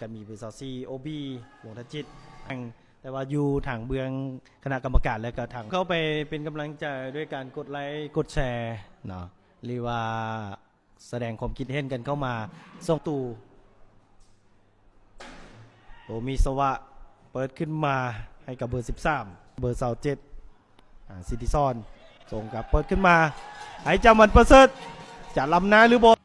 ກໍມີເບີຊາວສີ່ ໂອບີ ວົງທະຈິດ ແຕ່ວ່າຢູ່ທາງເບື້ອງຄະນະກຳມະການ ແລ້ວກໍທາງເຂົ້າໄປເປັນກຳລັງໃຈດ້ວຍການກົດໄລກົດແຊເນາະ ຫຼືວ່າສະແດງຄວາມຄິດເຫັນກັນເຂົ້າມາ. ສົ່ງຕູ ໂອມີສະວະ ເປີດຂຶ້ນມາໃຫ້ກັບເບີສິບສາມ ເບີຊາວເຈັດ ອາ ສິດທິສອນ ສົ່ງກັບເປີດຂຶ້ນມາໃຫ້ຈຳວັນປະເສີດ ຈະລ້ຳໜ້າຫຼືບໍ່?